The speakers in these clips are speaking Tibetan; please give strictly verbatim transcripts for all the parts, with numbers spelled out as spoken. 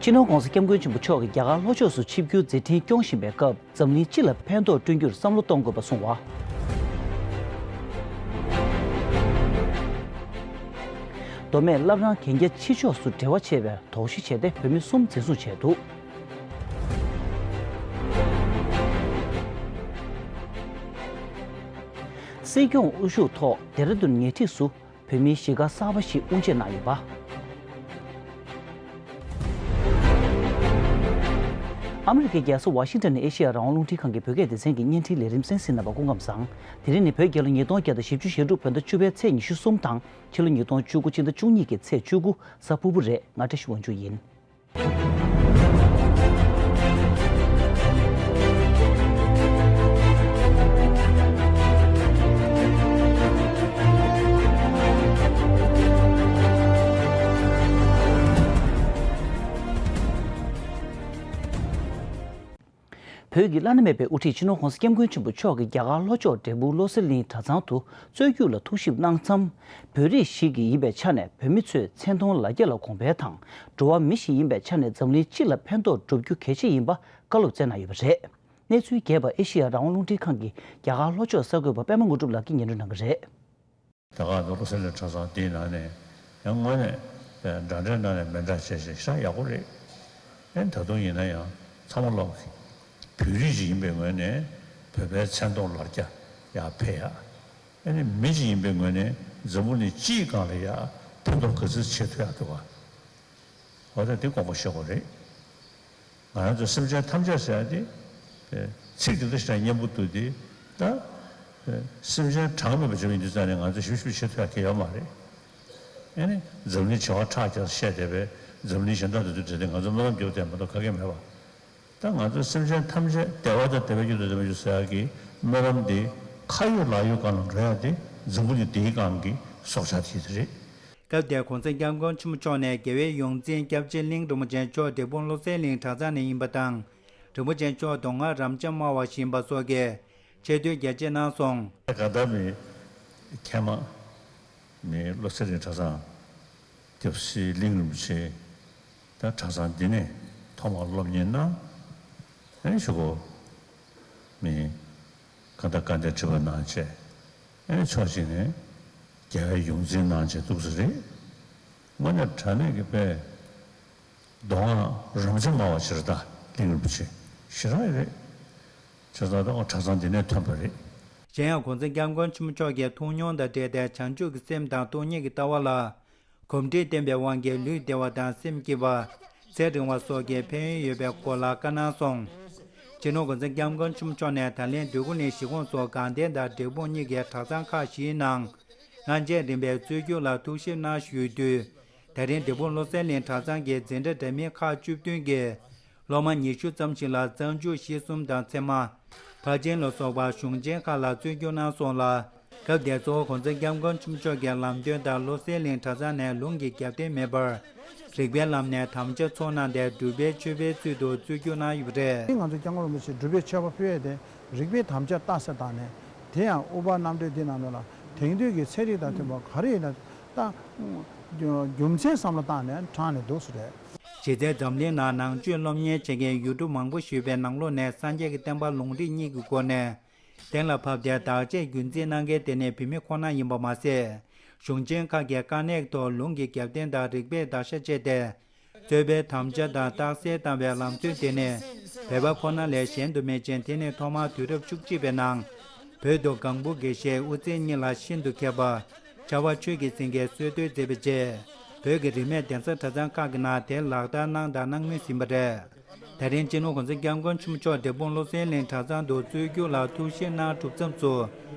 སྤྱི་ནོར་༧གོང་ས་༧སྐྱབས་མགོན་ཆེན་པོ་མཆོག་གིས་རྒྱ་གར་ལྷོ་ཕྱོགས་སུ་ཆིབས་བསྒྱུར་མཛད་འཕྲིན་སྐྱོང་བཞིན་པའི་སྐབས། འཛམ་གླིང་སྤྱི་ལ་ཕན་ཐོགས་བསྐྲུན་རྒྱུར་བསམ་བློ་གཏོང་དགོས་པ་གསུངས་བ། མདོ་སྨད་བླ་བྲང་གན་རྒྱ་ཕྱི་ཕྱོགས་སུ་འབྲེལ་བ་ཆད་པའི་དོགས་གཞི་བྱས་ཏེ་བོད་མི་གསུམ་འཛིན་བཟུང་བྱས་འདུག། སྲིད་སྐྱོང་དབུ་བཞུགས་ཐོག་ལྡེ་ར་ལྡུན་ཉེ་འཁྲིས་སུ་བོད་མིའི་གཞིས་སྒར་གསར་པ་ཞིག་དབུ་འབྱེད་གནང་ཡོད་པ། ཨ་མི་རི་ཀའི་རྒྱལ་ས་ཝ་ཤིང་ཊོན་ནས་ཨེ་ཤེ་ཡ་རང་དབང་རླུང་འཕྲིན་ཁང་གི་བོད་སྐད་སྡེ་ཚན་གྱི་བརྙན་འཕྲིན་ལས་རིམ་གསན་གཟིགས་གནང་བར་སྐུ་ཁམས་བཟང་། དེ་རིང་ནི་བོད་རྒྱལ་ལོ་ཉིས་སྟོང་བརྒྱ་དང་བཞི་བཅུ་ཞེ་དྲུག་བོད་ཟླ་བཅུ་པའི་ཚེས་ཉི་ཤུ་གསུམ་དང་། ཕྱི་ལོ་ཉིས་སྟོང་བཅུ་དགུ་སྤྱི་ཟླ་བཅུ་གཉིས་ཀྱི་ཚེས་བཅུ་དགུ་གཟའ་ཕུར་བུ་རེད། ང་བཀྲ་ཤིས་དབང་ཕྱུག་ཡིན། བོད་ཀྱི་བླ་ན་མེད་པའི་དབུ་ཁྲིད་སྤྱི་ནོར་༧གོང་ས་༧སྐྱབས་མགོན་ཆེན་པོ་མཆོག་གིས་རྒྱ་གར་ལྷོ་ཕྱོགས་འབྲས་སྤུངས་བློ་གསལ་གླིང་གྲྭ་ཚང་དུ་རྩོད་རྒྱུགས་ལ་ཐུགས་ཞིབ་གནང་མཚམས། བོད་རིགས་ཤིག་ཡིན་པའི་ཆ་ནས་བོད་མི་ཚོས་མཚན་མཐོང་ལ་རྒྱ་ལ་གོང་འཕེལ་དང་། འགྲོ་བ་མི་ཞིག་ཡིན་པའི་ཆ་ནས་འཛམ་གླིང་སྤྱི་ལ་ཕན་ཐོགས་བསྒྲུབ་རྒྱུ་གལ་ཆེ་ཡིན་པ་བཀའ་སློབ་སྩལ་གནང་ཡོད་པ་རེད། གནས་ཚུལ་རྒྱས་པ་ཨེ་ཤེ་ཡ་རང་དབང་རླུང་འཕྲིན་ཁང་གི་རྒྱ་གར་ལྷོ་ཕྱོགས་གསར་འགོད་པ་པད་མ་དངོས་གྲུབ་ལགས་ཀྱིས་སྙན་སྒྲོན་གནང་གི་རེད། ད་ག་ནང་བློ་གསལ་གླིང་གྲྭ་ཚང་དེའི་ནང་ནས་ཡང་དངོས་གནས་འདྲ་འདྲའི་ནང་ནས་མི་འདྲ་བྱས་བྱས་ཤ་ཡག་པོ་རེད། ཨེ་ད་དུང་ཡིན་ན་ཡང་ཚང་མ་ལོག་གི་བོད་རིགས་ཤིག་ཡིན་པའི་ངོས་ནས་བོད་པའི་མཚན་མཐོང་ལ་རྒྱ་ཡར་འཕེལ་ཡ། ཨེ་ནི་མི་ཞིག་ཡིན་པའི་ངོས་ནས་འཛམ་བུ་གླིང་སྤྱིའི་སྒང་ལ་ཡ་ཕན་ཐོགས་ག་ཚོད་བྱེད་ཐུབ་ཡ་འདུག་ག། འོ་ད་དེ་དགོངས་པ་བཞེས་དགོས་རེད། ང་རང་ཚོ་སེམས་ཅན་ཐམས་ཅད་ཟེར་ཡ་དེ། ཚིག་དེ་འདྲ་ཞིག་དང་མཉམ་པོ་འདུག་སྟེ། ད། སེམས་ཅན་གྲངས་མེད་པ་བྱེད་པ་ཡིན་དུས་ཙང་ནས་ང་ཚོ་ཞིབ་ཞིབ་བྱེད་ཐུབ་ཡ་གལ་ཡོད་མ་རེད། ཨེ་ནི་འཛམ་གླིང་བྱེ་བ་ཕྲག་བརྒྱ་བཤད་བསྡད་པའི་འཛམ་གླིང་གཞན་དག་དེ་ཚོ་འབྲེལ་ཏེ་ང་ཚོ་སྨོན་ལམ་རྒྱབ་བསྡད་མ་གཏོགས་ག་གེ་མེད་པ། ད་ང་ཚོ་སེམས་ཅན་ཐམས་ཅད་བདེ་བ་དང་བདེ་བའི་རྒྱུ་དང་ལྡན་པ་ཡོད་ཟེར་ཡ་གི་སྨོན་ལམ་འདི་ཁ་ཡོད་ལག་ཡོད་སྒང་ལ་འགྲོ་ཡ་དེ་འཛམ་བུ་གླིང་འདིའི་སྒང་གི་སྲོག་ཆགས་དེ་རེད། སྐབས་དེར་༧གོང་ས་༧སྐྱབས་མགོན་ཆེན་པོ་མཆོག་ནས་རྒྱལ་བའི་ཡོངས་འཛིན་སྐྱབས་རྗེ་གླིང་རིན་པོ་ཆེ་མཆོག་འབྲས་སྤུངས་བློ་གསལ་གླིང་གྲྭ་ཚང་ནས་ཡིན་པ་དང་། རིན་པོ་ཆེ་མཆོག་མདོ་སྔགས་རབ་འབྱམས་སྨྲ་བ་ཞིག་ཡིན་པ་སོགས་ཀྱི་ཆེ་བསྟོད་རྒྱ་ཆེ་གནང་སོང་། གང་ལྟར་མི་མཁས་མང་མི་བློ་གསལ་གླིང་གྲྭ་ཚང་སྐྱབས་རྗེ་གླིང་རིན་པོ་ཆེ་ད་གྲྭ་ཚང་འདི་ནས་ཐོག་མར་སློབ་གཉེར་གནང་། ཨེ་ཞུ་གོ་མི་གང་ལྟར་དགའ་ལྡན་ཁྲི་པ་གནང་བྱས། ཨེ་ཕྱོགས་གཅིག་ནས་རྒྱལ་བའི་ཡོངས་འཛིན་གནང་བྱས་འདུག་ས་རེད། དངོས་གནས་དྲང་གནས་ཀྱི་དཔེ། མདོ་སྔགས་རབ་འབྱམས་སྨྲ་བ་ཞེ་དྲག་གླིང་རིན་པོ་ཆེ་ཞེ་དྲག་ཡོད་རེད། བྱས་ཙང་ད་ཁོ་གྲྭ་ཚང་འདི་ནས་ཐོན་པ་རེད། གཞན་ཡང་༧གོང་ས་༧སྐྱབས་མགོན་ཆེན་པོ་མཆོག་གིས་ཐུགས་མྱོང་དང་འབྲེལ་ཏེ་བྱང་ཆུབ་ཀྱི་སེམས་དང་སྟོང་ཉིད་ཀྱི་ལྟ་བ་ལ་གོམས་འདྲིས་བསྟེན་པའི་དབང་གིས་ལུས་བདེ་བ་དང་སེམས་སྐྱིད་པ། ཚེ་རིང་བ་སོགས་ཀྱི་ཕན་ཡོན་ཡོད་པའི་སྐོར་ལ་བཀའ་གནང་སོང་། སྤྱི་ནོར་༧གོང་ས་༧སྐྱབས་མགོན་ཆེན་པོ་མཆོག་ནས་ད་ལན་འདོད་རྒུ་གླིང་གཞིས་ཁོངས་སུ་དགའ་ལྡན་དང་འབྲས་སྤུངས་གཉིས་ཀྱི་གྲྭ་ཚང་ཁག་བཞིའི་ནང་སྔ་རྗེས་རིམ་པའི་རྩོད་རྒྱུགས་ལ་ཐུགས་ཞིབ་གནང་བཞུགས་དུས། ད་རིང་འབྲས་སྤུངས་བློ་གསལ་གླིང་གྲྭ་ཚང་གི་འཛིན་གྲྭ་འདྲ་མིན་ཁག་བཅུ་བདུན་གྱི་སློབ་མ་ཉི་ཤུ་ཙམ་ཞིག་ལ་རྩ་འཇུག་གཞི་གསུམ་དང་ཚད་མ། ཕར་ཕྱིན་ལ་སོགས་པ་གཞུང་ཆེན་ཁག་ལ་རྩོད་རྒྱུགས་གནང་སོང་ལ། སྐབས་དེར་གཙོ་བོ་༧གོང་ས་༧སྐྱབས་མགོན་ཆེན་པོ་མཆོག་གིས་ལམ་སྟོན་དང་བློ་གསལ་གླིང་གྲྭ་ཚང་ནས་ལུང་གི་རྒྱབ་རྟེན་མེད་པར་རིགས་པའི་ལམ་ནས་དམ་བཅའ་ཚོགས་གནང་སྟེ་སྒྲུབ་པའི་མཆོད་པའི་ཚུལ་དུ་རྩོད་རྒྱུགས་གནང་ཡོད་པ་རེད། ང་ཚོ་སྐྱབས་མགོན་རིན་པོ་ཆེས་སྒྲུབ་པའི་མཆོད་པ་ཕུལ་ཡས་དེ་རིགས་པའི་དམ་བཅའ་རྟགས་གསལ་བཏང་ནས། དེ་ཡང་ཨུ་པ་རྣམ་འགྲེལ་འདི་ནང་ལོགས་ལ་དེང་དུས་ཀྱི་ཚན་རིག་དང་མཐུན་པ་ག་རེ་ཡིན་ན་ད་རྒྱུ་མཚན་བསམ་བློ་བཏང་ནས་དྲངས་ནས་འདུག་ས་རེད། གཞི་རྩའི་འཛམ་གླིང་ནང་ནང་ཆོས་སློབ་གཉེར་བྱེད་མཁན་ཡུལ་གྲུ་མང་པོ་ཞིག་ཡོད་པའི་ནང་ལོགས་ནས་སངས་རྒྱས་ཀྱི་བསྟན་པ་ལུང་རིགས་གཉིས་ཀྱི་སྒོ་ནས་གཏན་ལ་ཕབ་སྟེ་བདག་གཅེས་རྒྱུན་འཛིན་གནང་མཁན་དེ་ནི་བོད་མི་ཁོ་ན་ཡིན་པ་མ་ཟད། གཞུང་ཆེན་ཁག་གི་དཀའ་གནད་ཐོག་ལུང་གི་རྒྱབ་རྟེན་དང་རིགས་པས་བརྡར་ཤ་བཅད་དེ། རྩོད་པའི་དམ་བཅའ་དང་རྟགས་གསལ་བཏང་བའི་ལམ་སྟོན་དེ་ནི་བོད་པ་ཁོ་ན་ལས་གཞན་དུ་མེད་ཅིང་། དེ་ནི་ཐོག་མར་དུས་རབས་བཅུ་གཅིག་པའི་ནང་བོད་དུ་སྒང་བུ་དགེ་བཤེས་དབུ་རྩེ་གཉིས་ལ་ཤིན་ཏུ་མཁས་པ་ཕྱྭ་པ་ཆོས་ཀྱི་སེང་གེས་སྲོལ་གཏོད་མཛད་པའི་རྗེས། བོད་ཀྱི་རིས་མེད་གདན་ས་གྲྭ་ཚང་ཁག་གི་ནང་དེ་ལག་བསྟར་གནང་དང་གནང་མུས་ཡིན་པ་རེད། ད་རིང་སྤྱི་ནོར་༧གོང་ས་༧སྐྱབས་མགོན་ཆེན་པོ་མཆོག་འབྲས་སྤུངས་བློ་གསལ་གླིང་གྲྭ་ཚང་དུ་རྩོད་རྒྱུགས་ལ་ཐུགས་ཞིབ་གནང་གྲུབ་མཚམས་སུ།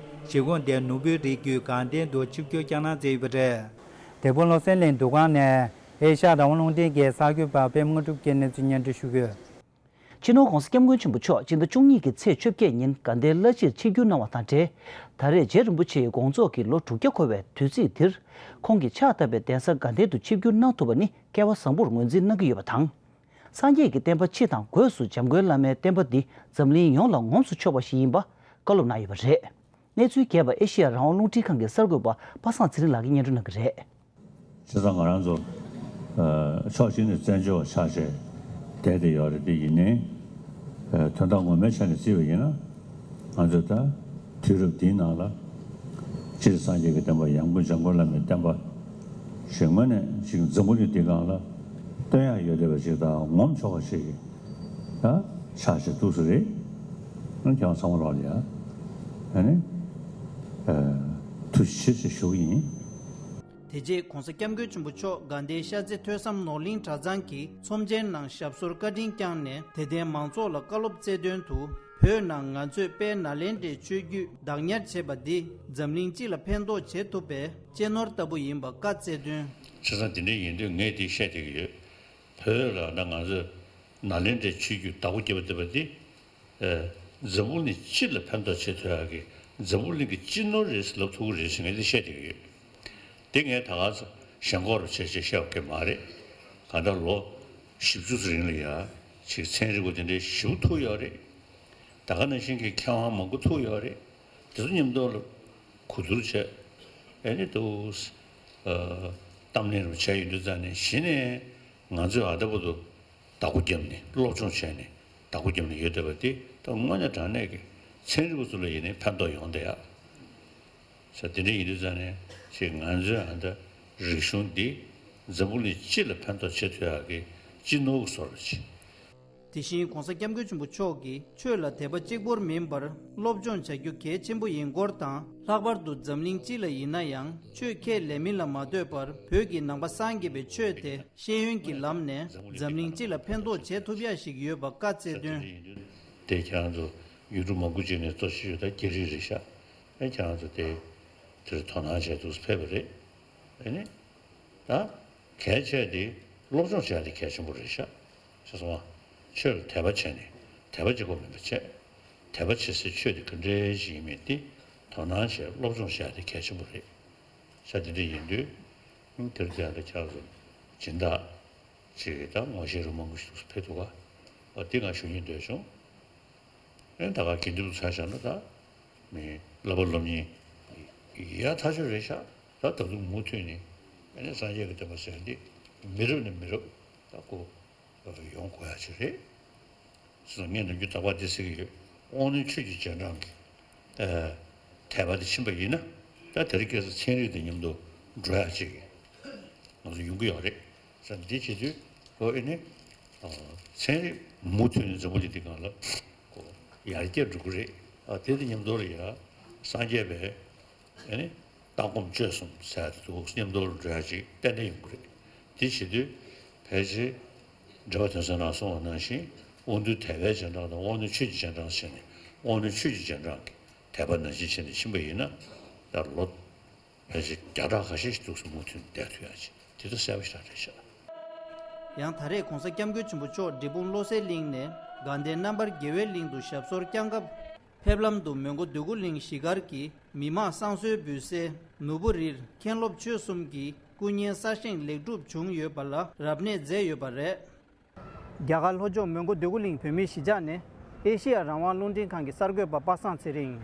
གཞིས་ཁོངས་དེའི་ནོར་བུའི་རིགས་རྒྱུད་དགའ་ལྡན་དུ་ཆིབས་བསྒྱུར་བསྐྱངས་གནང་མཛད་ཡོད་པ་རེད། འབྲས་སྤུངས་བློ་གསལ་གླིང་འདུ་ཁང་ནས་ཨེ་ཤ་ཡ་རང་དབང་རླུང་འཕྲིན་གྱི་གསར་འགོད་པ་པད་མ་དངོས་གྲུབ་ཀྱིས་གནས་ཚུལ་སྙན་སྒྲོན་ཞུ་གི་ཡོད། སྤྱི་ནོར་༧གོང་ས་༧སྐྱབས་མགོན་ཆེན་པོ་མཆོག་སྤྱི་ཟླ་བཅུ་གཉིས་ཀྱི་ཚེས་བཅོ་བརྒྱད་ཉིན་དགའ་ལྡན་བླ་སྤྱིར་ཆིབས་བསྒྱུར་གནང་བ་དང་འབྲེལ། ད་རེས་རྗེ་རིན་པོ་ཆེའི་དགོངས་རྫོགས་ཀྱི་ལོ་དྲུག་བརྒྱ་འཁོར་བའི་དུས་ཚིགས་འདིར། ཁོང་གིས་ཕྱག་བཏབ་པའི་གདན་ས་དགའ་ལྡན་དུ་ཆིབས་བསྒྱུར་གནང་ཐུབ་པ་ནི་སྐལ་བ་བཟང་པོར་ངོས་འཛིན་གནང་གི་ཡོད་པ་དང་། སངས་རྒྱས་ཀྱི་བསྟན་པ་སྤྱི་དང་སྒོས་སུ་འཇམ་མགོན་བླ་མའི་བསྟན་པ་འདི་འཛམ་གླིང་ཡོངས་ལ་ངོམས་སུ་ཆོག་པ་ཞིག་ཡིན་པ་བཀའ་སློབ་གནང་ཡོད་པ་རེད། གནས་ཚུལ་རྒྱས་པ་ཨེ་ཤེ་ཡ་རང་དབང་རླུང་འཕྲིན་ཁང་གི་གསར་འགོད་པ་པ་སངས་ཚེ་རིང་ལགས་ཀྱིས་སྙན་སྒྲོན་གནང་གི་རེད། བྱས་ཙང་ང་རང་ཚོ་ཕྱོགས་གཅིག་ནས་བཙན་བྱོལ་བ་ཆགས་བྱས། བསྡད་དེ་ཡོད་རེད། དེ་ཡིན་ནའི་དོན་དག་ངོ་མའི་ཆ་ནས་བརྩིས་པ་ཡིན་ན། ང་ཚོས་ད་དུས་རབས་འདིའི་ནང་ལ་སྤྱིར་སངས་རྒྱས་ཀྱི་བསྟན་པ། ཡང་སྒོས་འཇམ་མགོན་བླ་མའི་བསྟན་པ་ཞིག་དངོས་གནས་ཅིག་འཛམ་བུ་གླིང་འདིའི་སྒང་ལ་སྟོན་ཡག་ཡོད་བསྡད་པ་ཞིག་དང་། ངོམ་ཆོག་པ་ཞིག་ད་ཆགས་བྱས་འདུག་ས་རེད། ཁྱེད་རང་ཚང་མ་ལོག་ལ་ཡ་ཨ་ནི་ཐུགས་རྗེ་ཆེ་ཞེས་ཞུ་གི་ཡིན། དེ་རྗེས་༧གོང་ས་༧སྐྱབས་མགོན་ཆེན་པོ་མཆོག་དགའ་ལྡན་ཤར་རྩེ་ཐོས་བསམ་ནོར་གླིང་གྲྭ་ཚང་གི་ཚོམས་ཆེན་ནང་ཞབས་སོར་བཀའ་དྲིན་བསྐྱངས་ནས། དད་ལྡན་མང་ཚོགས་ལ་བཀའ་སློབ་སྩལ་དོན་དུ། བོད་ནང་ང་ཚོས་དཔལ་ནཱ་ལེནྡྲའི་ཆོས་བརྒྱུད་བདག་ཉར་བྱས་པ་འདི་འཛམ་གླིང་སྤྱི་ལ་ཕན་ཐོགས་བྱེད་ཐུབ་པའི་གཅེས་ནོར་ལྟ་བུ་ཡིན་པ་བཀའ་སྩལ་དོན། བྱས་ཙང་དེ་འདྲ་ཡིན་དུས་ངས་འདི་བཤད་བསྡད་ཀྱི་ཡོད། བོད་ལ་ད་ང་ཚོས་ནཱ་ལེནྡྲའི་ཆོས་བརྒྱུད་བདག་པོ་བརྒྱབ་བསྡད་པ་འདི། ཨ། འཛམ་བུ་གླིང་སྤྱི་ལ་ཕན་ཐོགས་བྱེད་ཐུབ་ཡག་གི་འཛམ་བུ་གླིང་གི་སྤྱི་ནོར་རེད་ཟེར་ལབ་ཐུབ་ཀྱི་རེད་ཟེར་ངས་འདི་བཤད་བསྡད་ཀྱི་ཡོད། དེ་ངས་ད་ག་ས་ཞེན་ཁོག་རུ་བྱས་བྱས་བཤད་པ་གི་མ་རེད། གང་ལྟར་ལོ་བཞི་བཅུ་ཙམ་རིང་ལ་ཡ་ཅིག་ཚན་རིག་པ་དེ་འདྲའི་ཞེ་པོ་ཐུག་ཡོད་རེད། ད་ག་ནང་བཞིན་གྱི་མཁས་དབང་མང་པོ་ཐུག་ཡོད་རེད། དེ་ཚོ་མཉམ་དུ་ལ་གོ་བསྡུར་བྱས། ཨེ་ནི་དུ་གཏམ་གླེང་རུ་བྱས་ཡོད་དུས་ཙང་ནས། གཞི་ནས་ང་ཚོས་ཨ་ད་བར་དུ་བདག་པོ་བརྒྱབ་ནས་སློབ་སྦྱོང་བྱས་ནས་བདག་པོ་བརྒྱབ་ནས་ཡོད་བསྡད་པ་དེ་ད་དངོས་གནས་དྲང་གནས་ཀྱི་ཚན་རིག་པ་ཚོ་ལ་ཡིན་ནའི་ཕན་ཐོགས་ཡོང་བསྡད་ཡ། ས་དེ་འདྲ་ཡིན་དུས་ཙང་ནས་ཅིག་ང་ཚོའི་ཨ་ད་རིག་གཞུང་འདི་འཛམ་བུ་གླིང་སྤྱི་ལ་ཕན་ཐོགས་བྱེད་ཐུབ་ཡག་གི་སྤྱི་ནོར་གྱི་བཟོ་འདྲ་ཅིག་དེ་བཞིན་༧གོང་ས་༧སྐྱབས་མགོན་ཆེན་པོ་མཆོག་གིས་ཆོས་ལ་དད་པ་གཅིག་པུར་མིན་པར་སློབ་སྦྱོང་བྱ་རྒྱུ་གལ་ཆེན་པོ་ཡིན་སྐོར་དང་། ལྷག་པར་དུ་འཛམ་གླིང་སྤྱི་ལ་ཡིན་ན་ཡང་ཆོས་ཁས་ལེན་མིན་ལ་མ་ལྟོས་པར་བོད་ཀྱི་ནང་པ་སངས་རྒྱས་པའི་ཆོས་དེ་ཤེས་ཡོན་གྱི་ལམ་ནས་འཛམ་གླིང་སྤྱི་ལ་ཕན་ཐོགས་བྱེད་ཐུབ་ཡ་ཞིག་ཡོད་པ་བཀའ་སྩལ་དོན། དེ་ཁྱེད་རང་ཚོ་ཡུལ་གྲུ་མང་པོ་ཅིག་ནས་གཙོ་ཆེ་ཤོས་ད་རྒྱ་རིགས་རེད་ཤག་ཨེ་ཁྱེད་རང་ཚོ་དེ་དེར་དོ་སྣང་བྱས་འདུག་ཕེབས་པ་རེད། ཨེ་ནི། ད་གལ་ཆེ་དེ་སློབ་སྦྱོང་བྱས་དེ་གལ་ཆེན་པོ་རེད་ཤག་ཤེས་སོང་ང་། ཆོས་ལ་དད་པ་བྱས་ནས་དད་པ་གཅིག་པོ་མིན་པ་བྱས། དད་པ་བྱེད་སའི་ཆོས་དེ་ག་འདྲའི་ཞིག་ཡིན་མིན་དེ་དོ་སྣང་བྱས་སློབ་སྦྱོང་བྱས་དེ་གལ་ཆེན་པོ་རེད་ཤག་དེ་འདྲ་ཡིན་དུས་དེར་དེ་ལ་ཁྱེད་ཚོ་སྦྱིན་བདག་ཅིག་ད་ངོ་ཤེས་རུ་མང་པོ་ཞིག་ཕེབས་འདུག་ག་འོ་དེ་ང་ཞུ་སྙིང་འདོད་བྱུང་། ཨེ་ད་ག་དགེ་འདུན་ཚོ་ཆ་བཞག་ན་ད་མི་བསླབ་པ་སློབ་གཉེར་ཡག་ཐག་ཆོད་རེད་ཤག་ད་ད་དུང་མུ་མཐུད་ནས་ཨ་ནི་སངས་རྒྱས་ཀྱི་བསྟན་པ་ཟེར་འདི་མི་རབས་ནས་མི་རབས་ད་ཁོ་ཡོང་དགོས་ཡ་ཅིག་རེད། སོ་སོ་ངས་ནམ་རྒྱུན་དག་པ་འདི་ཟེར་གྱི་ཡོད། དབང་རྣོན་ཆོས་ཀྱི་རྗེས་འབྲང་གི་ཨ་དད་པ་དེ་ཕྱིན་པ་ཡིན་ན། ད་དེ་རིང་ཁ་སང་ཚན་རིག་དང་མཉམ་དུ་འགྲོ་ཡ་ཅིག་ང་ཚོ་ཡོང་གི་ཡོད་རེད། ས་འདི་བྱེད་དུས་ཨོ་ཨེ་ནི་ཨ་ཚན་རིག་མུ་མཐུད་ནས་འཛམ་བུ་གླིང་འདི་སྒང་ལ་ཨོ་ཡར་རྒྱས་འགྲོ་གི་རེད། ཨ་དེ་དང་མཉམ་དུ་ལ་ཡ་སངས་རྒྱས་པའི་ཨེ་ནི་ལྟ་སྒོམ་སྤྱོད་གསུམ་ཟེར་ཡ་དེ་འདུག་མཉམ་དུ་ལ་འགྲོ་ཡ་ཅིག་ཏན་ཏན་ཡོང་གི་རེད། དེ་བྱེད་དུས་ཕལ་ཆེར་འགྲེལ་པ་དོན་གསལ་ནང་གསུངས་པ་ནང་བཞིན་དབང་རྣོན་དད་པའི་རྗེས་འབྲང་དང་དབང་རྣོན་ཆོས་ཀྱི་རྗེས་འབྲང་ཟེར་ནས། དབང་རྣོན་ཆོས་ཀྱི་རྗེས་འབྲང་གི་དད་པ་ནང་བཞིན་བྱས་ནས་ཕྱིན་པ་ཡིན་ན། ད་ལོ་ཕལ་ཆེར་བརྒྱ་ཕྲག་ཁ་ཤས་ཤིག་འདུག་སེ་མུ་མཐུད་བསྡད་ཐུབ་ཡ་ཅིག་དེ་ད་གསལ་པོ་ཞེ་དྲག་རེད་ཤག་ཡང་ད་རེས་༧གོང་ས་༧སྐྱབས་མགོན་ཆེན་པོ་མཆོག་འབྲས་སྤུངས་བློ་གསལ་གླིང་ནས་དགའ་ལྡན་རྣམ་པར་རྒྱལ་བའི་གླིང་དུ་ཞབས་སོར་བསྐྱངས་སྐབས། ཕེབས་ལམ་དུ་མོན་གྷོ་འདོད་རྒུ་གླིང་གཞིས་སྒར་གྱི་མི་དམངས་བསང་གསོལ་འབུལ་སའི་ནོར་བུ་རིར་མཁན་སློབ་ཆོས་གསུམ་གྱི་སྐུ་བརྙན་གསར་བཞེངས་ལེགས་གྲུབ་བྱུང་ཡོད་པ་ལ་རབ་གནས་མཛད་ཡོད་པ་རེད། རྒྱ་གར་ལྷོ་ཕྱོགས་མོན་གྷོ་འདོད་རྒུ་གླིང་བོད་མིའི་གཞིས་ཆགས་ནས་ཨེ་ཤེ་ཡ་རང་དབང་རླུང་འཕྲིན་ཁང་གི་གསར་འགོད་པ་པ་སངས་ཚེ་རིང་།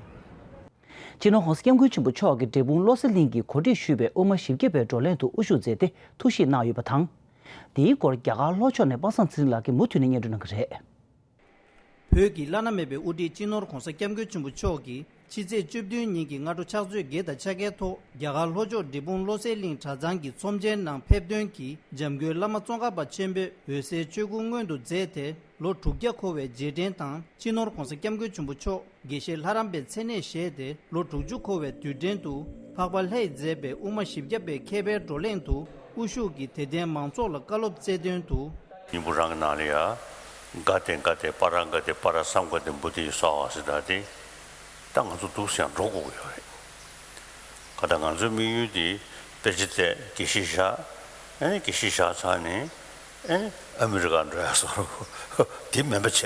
སྤྱི་ནོར་༧གོང་ས་༧སྐྱབས་མགོན་ཆེན་པོ་མཆོག་གིས་འབྲས་སྤུངས་བློ་གསལ་གླིང་གི་གོ་སྒྲིག་ཞུས་པའི་དབུ་མ་བཞི་བརྒྱ་པའི་བགྲོ་གླེང་དུ་དབུ་བཞུགས་མཛད་དེ་ཐུགས་ཞིབ་གནང་ཡོད་པ་དང་། འདིའི་སྐོར་རྒྱ་གར་ལྷོ་ཕྱོགས་ནས་པ་སངས་ཚེ་རིང་ལགས་ཀྱིས་མུ་མཐུད་ནས་སྙན་སྒྲོན་གནང་གི་རེད། བོད་ཀྱི་བླ་ན་མེད་པའི་དབུ་ཁྲིད་སྤྱི་ནོར་༧གོང་ས་༧སྐྱབས་མགོན་ཆེན་པོ་མཆོག་གིས་ཕྱི་ཚེས་བཅུ་བདུན་ཉིན་གྱི་སྔ་དྲོ་ཕྱག་ཚོད་བརྒྱད་དང་ཕྱེད་ཀའི་ཐོག་རྒྱ་གར་ལྷོ་ཕྱོགས་འབྲས་སྤུངས་བློ་གསལ་གླིང་གྲྭ་ཚང་གི་ཚོམས་ཆེན་ནང་ཕེབས་ཐོན་གྱིས་འཇམ་མགོན་བླ་མ་ཙོང་ཁ་པ་ཆེན་པོས་འོད་གསལ་ཆོས་སྐུ་མངོན་དུ་མཛད་དེ། ལོ་དྲུག་བརྒྱ་འཁོར་བའི་རྗེས་དྲན་དང་། སྤྱི་ནོར་༧གོང་ས་༧སྐྱབས་མགོན་ཆེན་པོ་མཆོག་དགེ་བཤེས་ལྷ་རམས་པའི་མཚན་གནས་བཞེས་ཏེ་ལོ་དྲུག་ཅུ་འཁོར་བའི་དུས་དྲན་དུ་འཕགས་པ་ལྷས་མཛད་པའི་དབུ་མ་བཞི་བརྒྱ་པའི་མཁས་པའི་བགྲོ་གླེང་དུ་དབུ་བཞུགས་ཀྱིས་དད་ལྡན་མང་ཚོགས་ལ་བཀའ་སློབ་སྩལ་དོན་དུ། སྙིང་པོ་རང་གི་ནང་ལ་ཡ། ག་ཏེ་ག་ཏེ་པཱ་ར་ག་ཏེ་པཱ་ར་སཾ་ག་ཏེ་བོ་དྷི་སྭཱ་ཧཱ་ཟེར་ད་དེ། ད་ང་ཚོ་འདུག་སེ་ཡང་འགྲོ་དགོས་ཀྱི་ཡོད་རེད། ག་ད་ང་ཚོའི་དམིགས་ཡུལ་དེ་དཔེ་ཆ་བལྟས་དགེ་བཤེས་བཞག་ཨེ་ནི་དགེ་བཤེས་བཞག་ཚར་ནས་ཨེ་ནི་ཨ་མི་རི་ཀ་འགྲོ་ཡ་བཟོ་འདྲ་པོ་དེ་མིན་པ་བྱས། བྱས་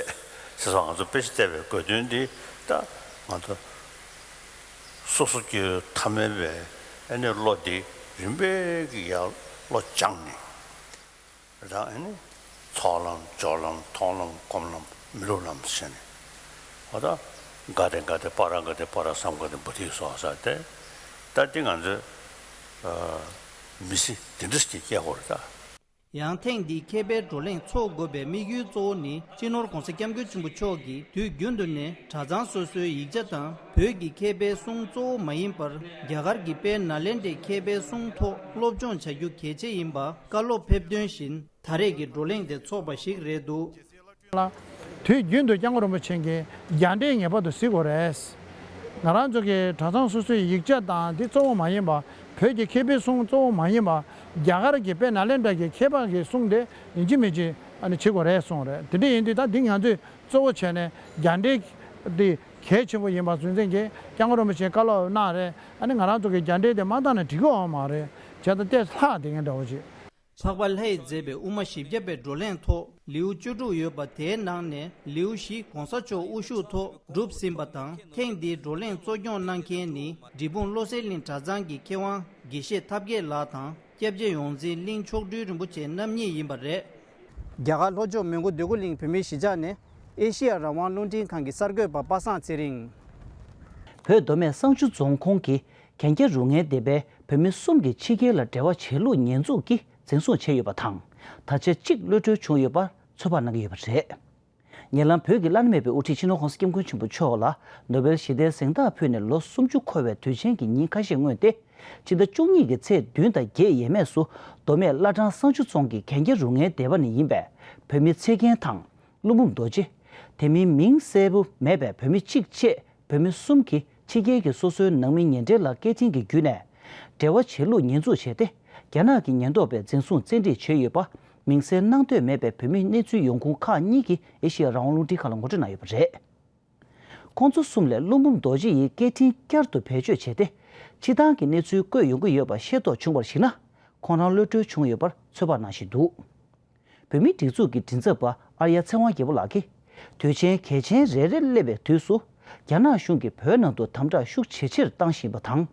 ཙང་ང་ཚོ་དཔེ་ཆ་བལྟས་པའི་དགོས་དོན་དེ་ད་ང་ཚོ་སོ་སོ་སྐྱེ་བོ་ཐ་མལ་པའི་ཨེ་ནི་བློ་དེ་རིམ་པས་ཀྱིས་ཡར་བློ་སྦྱངས་ནས། རང་ཨེ་ནི་ཚོགས་ལམ་སྦྱོར་ལམ་མཐོང་ལམ་སྒོམ་ལམ་མི་སློབ་ལམ་ཟེར་ནས། འོ་ད་ག་ཏེ་ག་ཏེ་པཱ་ར་ག་ཏེ་པཱ་ར་སཾ་ག་ཏེ་བོ་དྷི་སྭཱ་ཧཱ་ཟེར་ཏེ། ད་འདི་ང་ཚོས་ཨ་མི་ཚེ་འདི་འདྲ་ཞིག་སྐྱེལ་དགོས་རེད་ད། ཡང་ཐེངས་འདིའི་མཁས་པའི་བགྲོ་གླེང་འཚོགས་དགོས་པའི་དམིགས་ཡུལ་གཙོ་བོ་ནི། སྤྱི་ནོར་༧གོང་ས་༧སྐྱབས་མགོན་ཆེན་པོ་མཆོག་གིས་དུས་རྒྱུན་དུ་ནས་གྲྭ་ཚང་སོ་སོའི་ཡིག་ཆ་དང་བོད་ཀྱི་མཁས་པའི་གསུང་གཙོ་བོ་མ་ཡིན་པར། རྒྱ་གར་གྱི་དཔལ་ནཱ་ལེནྡྲའི་མཁས་པའི་གསུང་ཐོག་སློབ་སྦྱོང་བྱ་རྒྱུ་གལ་ཆེ་ཡིན་པ་བཀའ་སློབ་ཕེབས་དོན་བཞིན། ད་རེས་ཀྱི་བགྲོ་གླེང་དེ་འཚོགས་པ་ཞིག་རེད་འདུག། ལ། དུས་རྒྱུན་དུ་སྐྱབས་མགོན་རིན་པོ་ཆེ་གིས་རྒྱ་འགྲེལ་ངེས་པར་དུ་གཟིགས་དགོས་རེད། ང་རང་ཚོ་གི་གྲྭ་ཚང་སོ་སོའི་ཡིག་ཆ་དང་འདི་གཙོ་བོ་མ་ཡིན་པ། བོད་ཀྱི་མཁས་པའི་གསུང་གཙོ་བོ་མ་ཡིན་པ། རྒྱ་གར་གྱི་དཔལ་ནཱ་ལེནྡྲ་གྱི་མཁས་པ་གི་གསུང་དེ་ཡིན་གཅིག་མིན་གཅིག་ཨ་ནི་བྱེད་དགོས་རེད་གསུངས་རེད། དེ་འདྲ་ཡིན་དུས་ད་འདི་ང་ཚོས་གཙོ་བོ་བྱས་ནས་རྒྱ་འགྲེལ་འདི་གལ་ཆེན་པོ་ཡིན་པ་རྒྱུ་མཚན་གྱིས་སྐྱབས་མགོན་རིན་པོ་ཆེས་བཀའ་སློབ་གནང་རེད། ཨ་ནི་ང་རང་ཚོ་གི་རྒྱ་འགྲེལ་དེ་མ་བཏང་ན་འགྲིག་གི་ཡོད་མ་རེད། བྱས་ཙང་དེ་ལྷག་བསྡད་མཁན་འདྲ་བོ་ཅིག། འཕགས་པ་ལྷས་མཛད་པའི་དབུ་མ་བཞི་བརྒྱ་པའི་བགྲོ་གླེང་ཐོག་ལེའུ་བཅུ་དྲུག་ཡོད་པ། དེའི་ནང་ནས་ལེའུ་བཞི་༧གོང་ས་མཆོག་དབུ་བཞུགས་ཐོག་གྲུབ་ཟིན་པ་དང་། ཐེངས་འདིའི་བགྲོ་གླེང་གཙོ་སྐྱོང་གནང་མཁན་ནི་འབྲས་སྤུངས་བློ་གསལ་གླིང་གྲྭ་ཚང་གི་མཁས་དབང་དགེ་བཤེས་ཐབས་མཁས་ལགས་དང་། སྐྱབས་རྗེ་ཡོངས་འཛིན་གླིང་མཆོག་སྤྲུལ་རིན་པོ་ཆེ་རྣམ་གཉིས་ཡིན་པ་རེད། རྒྱ་གར་ལྷོ་ཕྱོགས་མོན་གྷོ་འདོད་རྒུ་གླིང་བོད་མིའི་གཞིས་ཆགས་ནས་ཨེ་ཤེ་ཡ་རང་དབང་རླུང་འཕྲིན་ཁང་གི་གསར་འགོད་པ་པ་སངས་ཚེ་རིང་། བོད་མདོ་སྨད་བསང་ཆུ་རྫོང་ཁོངས་ཀྱི་གན་རྒྱ་རུ་ངའི་སྡེ་པའི་བོད་མི་གསུམ་གྱི་ཕྱི་རྒྱལ་ལ་འབྲེལ་བ་བྱེད་ལུགས་ཉེས་འཛུགས་ཀྱིས་འཛིན་བཟུང་བྱས་ཡོད་པ་དང་། ད་ཆ་གཅིག་གློད་གྲོལ་བྱུང་ཡོད་པར་ཚོད་དཔག་གནང་གི་ཡོད་པ་རེད། ཉེ་ལམ་བོད་ཀྱི་བླ་ན་མེད་པའི་དབུ་ཁྲིད་སྤྱི་ནོར་༧གོང་ས་༧སྐྱབས་མགོན་ཆེན་པོ་མཆོག་ལ་ནོ་བེལ་ཞི་བདེའི་གཟེངས་རྟགས་ཕུལ་ནས་ལོ་སུམ་ཅུ་འཁོར་བའི་དུས་ཆེན་གྱི་ཉིན་ཁ་ཤས་སྔོན་ཏེ། ཕྱི་ཟླ་བཅུ་གཉིས་ཀྱི་ཚེས་བདུན་དང་བརྒྱད་ཡས་མས་སུ་མདོ་སྨད་བླ་བྲང་བསང་ཆུ་རྫོང་གི་གན་རྒྱ་རུ་ངའི་སྡེ་པ་ནས་ཡིན་པའི་བོད་མི་ཚེ་རྒྱན་དང་། ཀླུ་འབུམ་རྡོ་རྗེ། དེ་མིན་མིང་གསལ་པོ་མེད་པའི་བོད་མི་གཅིག་བཅས་བོད་མི་གསུམ་གྱིས་ཕྱི་རྒྱལ་གྱི་སོ་སོའི་ནང་མི་ཉེ་འབྲེལ་ལ་སྐད་འཕྲིན་གྱི་བརྒྱུད་ནས་འབྲེལ་བ་བྱེད་ལུགས་ཉེས་འཛུགས་བྱས་ཏེ། རྒྱ་ནག་གི་ཉེན་རྟོག་པས་འཛིན་བཟུང་བཙན་ཁྲིད་བྱས་ཡོད་པ། མིང་གསལ་གནང་འདོད་མེད་པའི་བོད་མིའི་གནས་ཚུལ་ཡོང་ཁུངས་ཁག་གཉིས་ཀྱིས་ཨེ་ཤེ་ཡ་རང་དབང་རླུང་འཕྲིན་ཁང་ལ་ངོ་སྤྲོད་གནང་ཡོད་པ་རེད། ཁོང་ཚོ་གསུམ་ལས་ཀླུ་འབུམ་རྡོ་རྗེ་ཡིས་སྐད་འཕྲིན་བསྐྱར་དུ་བེད་སྤྱོད་བྱས་ཏེ། སྤྱིར་བཏང་གི་གནས་ཚུལ་བཀོད་ཡོང་གི་ཡོད་པ་ཤེས་རྟོགས་བྱུང་བར་གཞིགས་ན། ཁོང་རང་གློད་གྲོལ་བྱུང་ཡོད་པར་ཚོད་དཔག་གནང་བཞིན་འདུག། བོད་མིའི་སྒྲིག་འཛུགས་ཀྱི་མགྲིན་ཚབ་པ་ཨར་ཡ་ཚེ་དབང་རྒྱལ་པོ་ལགས་ཀྱིས། དུས་ཆེན་གལ་ཆེན་རེ་རེར་སླེབས་པའི་དུས་སུ། རྒྱ་ནག་གཞུང་གིས་བོད་ནང་དུ་དམ་དྲག་ཤུགས་ཇེ་ཆེར་བཏང་བཞིན་པ་དང་།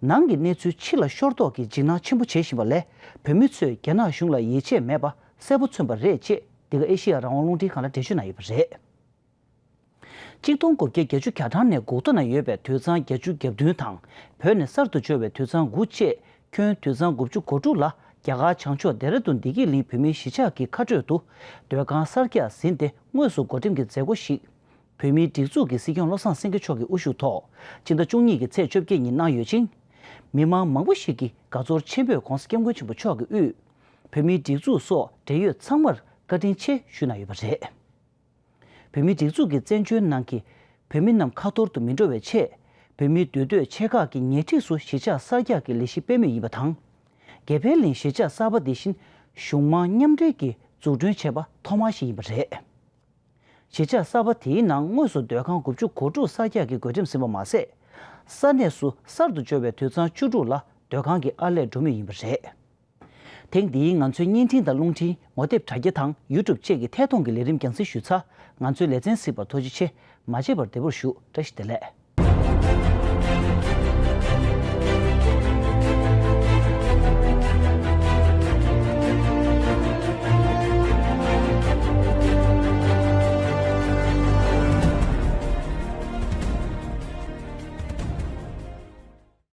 ནང་གི་གནས་ཚུལ་ཕྱི་ལ་ཤོར་དོགས་ཀྱིས་འཇིགས་སྣང་ཆེན་པོ་བྱེད་བཞིན་པ་ལས། བོད་མི་ཚོས་རྒྱ་ནག་གཞུང་ལ་ཡིད་ཆེས་མེད་པ་གསལ་པོ་མཚོན་པ་རེད་ཅེས། འདི་ག་ཨེ་ཤེ་ཡ་རང་དབང་རླུང་འཕྲིན་ཁང་ལ་འགྲེལ་བརྗོད་གནང་ཡོད་པ་རེད། གཅིག་སྟོང་དགུ་བརྒྱ་བརྒྱད་ཅུ་གྱ་གྲངས་ནས་འགོ་ཐོག་ན་ཡོད་པའི་དུད་ཚང་བརྒྱད་ཅུ་གྱ་བདུན་དང་། བོད་ནས་གསར་དུ་འབྱོར་བའི་དུད་ཚང་དགུ་བཅས་ཁྱོན་དུད་ཚང་དགུ་བཅུ་གོ་དྲུག་ལ། རྒྱ་གར་བྱང་ཕྱོགས་ལྡེ་ར་ལྡུན་བདེ་སྐྱིད་གླིང་བོད་མིའི་གཞིས་ཆགས་ཀྱི་ཁ་སྤྲོད་དུ། སྡོད་ཁང་གསར་རྒྱག་ཟིན་ཏེ་དངོས་སུ་བགོ་འགྲེམས་ཀྱི་མཛད་སྒོ་ཞིག། བོད་མིའི་སྒྲིག་འཛུགས་ཀྱི་སྲིད་སྐྱོང་བློ་བཟང་སེང་གེ་མཆོག་གི་དབུ་བཞུགས་ཐོག་ཕྱི་ཟླ་བཅུ་གཉིས་ཀྱི་ཚེས་བཅོ་བརྒྱད་ཉིན་གནང་ཡོད་ཅིང་། མི་མང་མང་པོ་ཞིག་གིས་དགའ་ཚོར་ཆེན་པོས་༧གོང་ས་༧སྐྱབས་མགོན་ཆེན་པོ་མཆོག་གི་དབུས། བོད་མིའི་སྒྲིག་འཛུགས་སོགས་འབྲེལ་ཡོད་ཚང་མར་བཀའ་དྲིན་ཆེ་ཞུས་གནང་ཡོད་པ་རེད། བོད་མིའི་སྒྲིག་འཛུགས་ཀྱི་བཙན་བྱོལ་ནང་གི་བོད་མི་རྣམས་ཁ་འཐོར་དུ་མི་འགྲོ་བའི་ཆེད། བོད་མིའི་འདུས་སྡོད་ཆེ་ཁག་གི་ཉེ་འཁྲིས་སུ་གཞིས་ཆགས་གསར་རྒྱག་གི་ལས་གཞི་སྤེལ་མུས་ཡིན་པ་དང་། དགེ་འཕེལ་གླིང་གཞིས་ཆགས་གསར་པ་འདི་བཞིན་གཞུང་མང་མཉམ་འབྲེལ་གྱིས་འཛུགས་སྐྲུན་བྱས་པ་ཐོག་མ་ཞིག་ཡིན་པ་རེད། གཞིས་ཆགས་གསར་པ་དེའི་ནང་དངོས་སུ་སྡོད་ཁང་དགུ་བཅུ་གོ་དྲུག་གསར་རྒྱག་གི་བགོ་འགྲེམས་ཟིན་པ་མ་ཟད། ས་གནས་སུ་གསར་དུ་འབྱོར་བའི་དུད་ཚང་བཅུ་དྲུག་ལ་སྡོད་ཁང་གི་ཨར་ལས་འགྲོ་མུས་ཡིན་པ་རེད། ཐེངས་འདིའི་ང་ཚོའི་བརྙན་འཕྲིན་དང་རླུང་འཕྲིན། ངོ་དེབ་དྲ་རྒྱ་དང་ཡུ་ཊུབ་བཅས་ཀྱི་ཐད་གཏོང་གི་ལས་རིམ་རྒྱང་སྲིང་ཞུ་ཚར། ང་ཚོའི་ལེ་ཚན་གཟིགས་པར་ཐུགས་རྗེ་ཆེ། མ་བརྗེད་པར་བདེ་པོར་བཞུགས། བཀྲ་ཤིས་བདེ་ལེགས།